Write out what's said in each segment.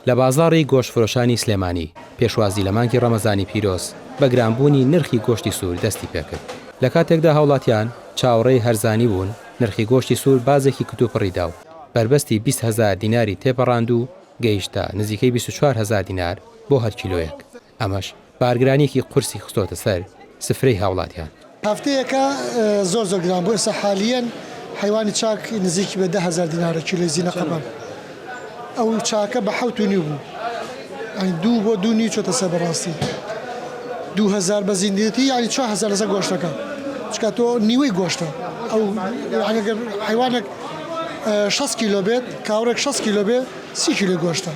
لە بازاڕی گۆشتفرۆشانی سلێمانی پێشوازی لە مانگی ڕەمەزانی پیرۆز بە گرانبوونی نرخی گۆشتی سوور دەستی پێکرد. لە کاتێکدا هاوڵاتیان چاوەڕێی هەرزانی بوون، نرخی گۆشتی سوور بازێکی کتوپڕی دا و بەربەستی 20 هەزار دیناری تێپەڕاند و گەیشتە نزیکەی 24 هەزار دینار بۆ هەر کیلۆیەک، ئەمەش بارگرانییەکی قورسی خستۆتە سەر سفرەی هاوڵاتیان. هەفتەیەکە زۆر زۆر گران بوو ئێستا حالیەن حەیوانی چاک نزیکی بە 10,000 دینارە کیلۆی زینە قەبان ئەو چاکە بە حەوت و نیو بوو یانی دوو بۆ دوو نیو چۆتە سەر بەڕاستی 2000 بە زیندێتی یانی 4000 لەسەر گۆشتەکە چکە تۆ نیوەی گۆشتە ئەو یانی گەر حەیوانێک 60 کیلۆ بێت کاوڕێک 60 کیلۆ بێت سی کیلۆ گۆشتە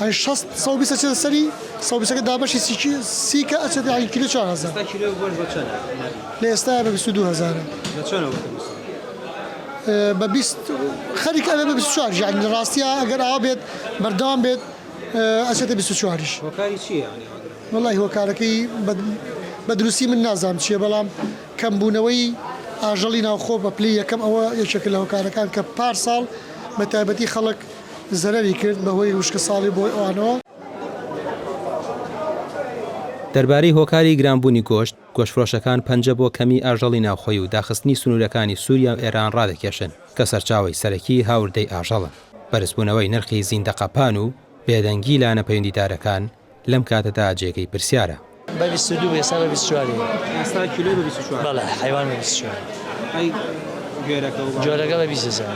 یانی شەست سەد و بیست ئەچێتە سەری سەد و بیستەکە دابەشی سی کی سی کە ئەچێتە یانی کیلۆ 4000 ئێستا کیلۆ گۆشت بە چەنە؟ لە ئێستایا بە 22 هەزارە. بە چەنەوە بۆتە 22؟ بە 20 خەریک ئەبێ بە 24 یانی لە ڕاستیا ئەگەر ئاوا بێت بەردەوام بێت ئەچێتە 24 یش. هۆکاری چییە یانی ئەوە گران؟ وەڵاهی هۆکارەکەی بە بە دروستی من نازانم چییە بەڵام کەمبوونەوەی ئاژەڵی ناوخۆ بە پلەی یەکەم ئەوە یەکێکە لە هۆکارەکان کە پار ساڵ بە تایبەتی خەڵک زەرەری کرد بەهۆی وشکەساڵی بۆ ئەوانەوە. دەربارەی هۆکاری گرانبوونی گۆشت، گۆشتفرۆشەکان پەنجە بۆ کەمیی ئاژەڵی ناوخۆیی و داخستنی سنوورەکانی سووریا و ئێران ڕادەکێشن کە سەرچاوەی سەرەکیی هاوردەی ئاژەڵن. بەرزبوونەوەی نرخی زیندەقەپان و بێدەنگی لایەنە پەیوەندیدارەکان لەم کاتەدا جێگەی پرسیارە. بە 22 ئێستا بە 24. ئێستا کیلۆی بە 24. بەڵێ حەیوان بە 24. ئەی گوێرەکە و جۆرەکە بە 20 هەزار.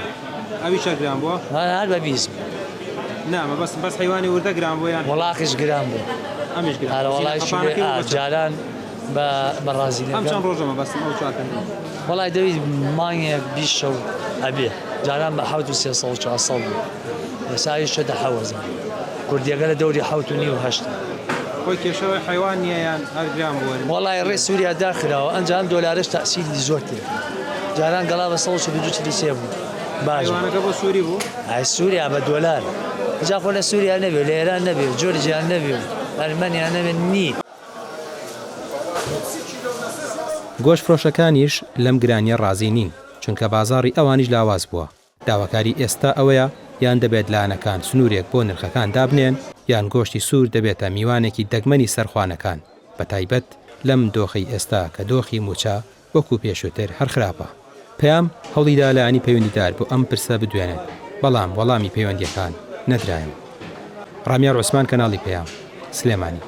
ئەویشە گران بووە؟ هەر بە 20 بوو. نا مەبەستم بەس حەیوانی وردە گران بووە یان؟ وەڵاخیش گران بوو. ئەمیش گران. ئەرە وەڵای جاران بە بە ڕازی ئەم چەند ڕۆژە مەبەستم ئەو چوار پێنج ڕۆژە. وەڵای دەوی مانگێک 20 شەو ئەبێ جاران بە حەوت و سێ سەد و چوار سەد بوو ئێستا ئەویش چۆتە 7000. کوردیەکە لە دەوری حەوت و نیو هەشتە. خۆی کێشەوەی حەیوان نییە یان هەر گران بووە؟ وەڵای ڕێ سووریا داخراوە ئەنجا ئەم دۆلارەش تەئسیری زۆر تێ کرد جاران گەڵا بە 142 43 بوو باش بوو. حەیوانەکە بۆ سووری بوو؟ ئای سووریا بە دۆلار جا خۆ لە سووریا نەبێ و لە ئێران نەبێ و جۆرجیا نەبێ و ئەرمەنیا نەبێ نی. گۆشتفرۆشەکانیش لەم گرانییە ڕازی نین، چونکە بازاڕی ئەوانیش لاواز بووە. داواکاری ئێستا ئەوەیە یان دەبێت لایەنەکان سنوورێک بۆ نرخەکان دابنێن یان گۆشتی سوور دەبێتە میوانێکی دەگمەنی سەر خوانەکان، بەتایبەت لەم دۆخەی ئێستا کە دۆخی مووچە وەکو پێشووتر هەر خراپە. پەیام هەوڵیدا لایەنی پەیوەندیدار بۆ ئەم پرسە بدوێنێت، بەڵام وەڵامی پەیوەندییەکان نەدرایەوە. ڕامیار عوسمان کەناڵی پەیام، سلێمانی.